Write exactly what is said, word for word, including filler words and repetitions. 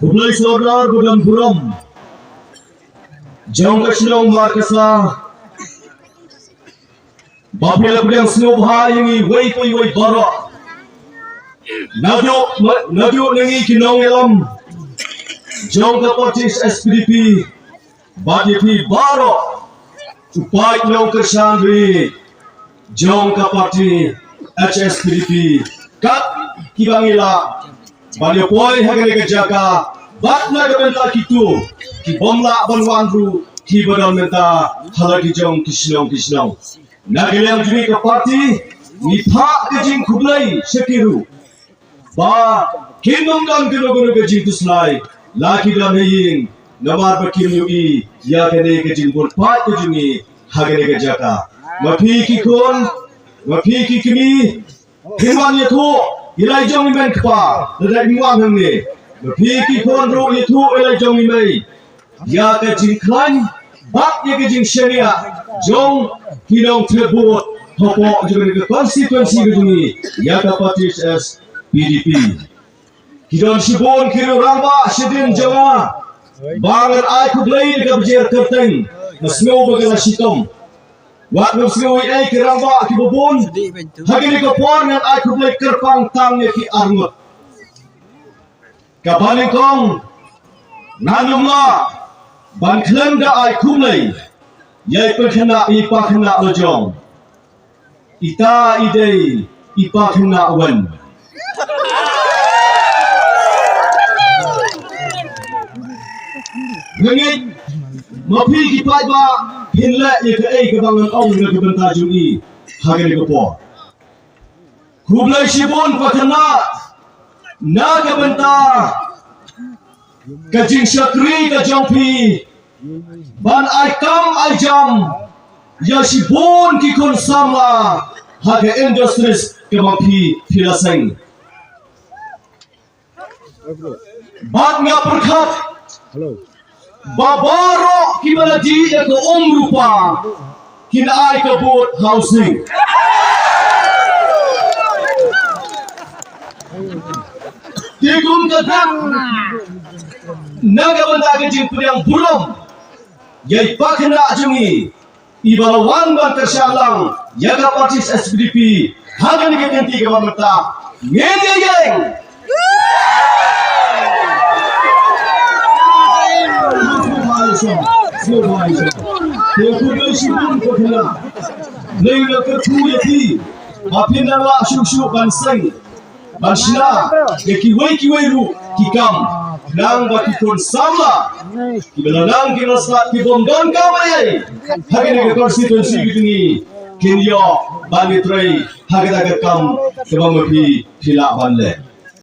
Khublei sordar ba don burom jong ka shnong Markasa, ba phi la pdiang sngewbha ïa ngi wei pa wei baroh. Naduh, naduh na ngi ki nongïalam jong ka party S P D P, bad ïa phi baroh u paid nongkyrshan ri jong ka party H S P D P, kat kiba ngi lah ban ïa poi ha kane ka jaka, bad na ka bynta kito ki bym lah ban wan ruh, kiba don mynta ha la ki jong ki shnong ki shnong. Na ka liang jong ngi ka party, ngi phah ka jingkhublei sha ki ruh ba kin ym don kano kano ka jingkhuslai la ki don ha ïing, namar ba kim ïohi ïa kane ka jingbun paid ka jong ngi ha kane ka jaka. Ma phi ki khun, ma phi ki kmie, phin wan ïathuh ïa la i jong i mei kpa, lada im wan hangne. Ma phi ki khun ruh ïathuh ïa la i jong i mei ïa ka jingkhlaiñ bad ïa ka jingshaniah jong ki nongthep vote hapoh jong ka constituency ka jong ngi ïa ka party S P D P. Ki don shibun ki rangbah shadien jong nga ba ngan ai khublei da ka bajir kyrteng, nga sngew ba ka la shitom. Wat ngam sngew ei ei ki rangbah kiba bun. Ha kane ka por ngan ai khublei kyrpang tang ïa ki arngut. Kaba nyngkong, ngan ym lah ban khlem da ai khublei ïa i pakhynnah, i pakhynnah la jong. Ita i dei i pakhynnah wen. Nga ngeit ma phi ki paidbah phin leh ïa kaei kaba ngan ong na ka bynta jong i ha kane ka por. Khublei shibun pakhynnah na ka bynta ka jingshakri ka jong phi ban ai kam ai jam ïa shibun ki khun samla ha ka industries kaba phi phi la seng. Bad nga pyrkhat ba baroh kiba la dih ïa ka um rupa kin ai ka vote housing. Te kum ka dak na ka bynta ka jingpdiang burom ïa i pakhynnah jong ngi iba la wan ban kyrshan lang ïa ka party S P D P ha kane ka kynti kaba mynta. Ngin ïa ïeng. Te khublei shibun pakhynnah. Lei na ka thu ïa phi ba phin nang lah shuh shuh ban seng ban shna ïa kiwei kiwei ruh ki kam, nang ba ki khun samla kiba la nang ki la slat ki bym don kam ei ei ha kane ka constituency ka jong ngi kin ïoh ban ïatrei ha kata ka kam kaba ma phi phi lah ban leh.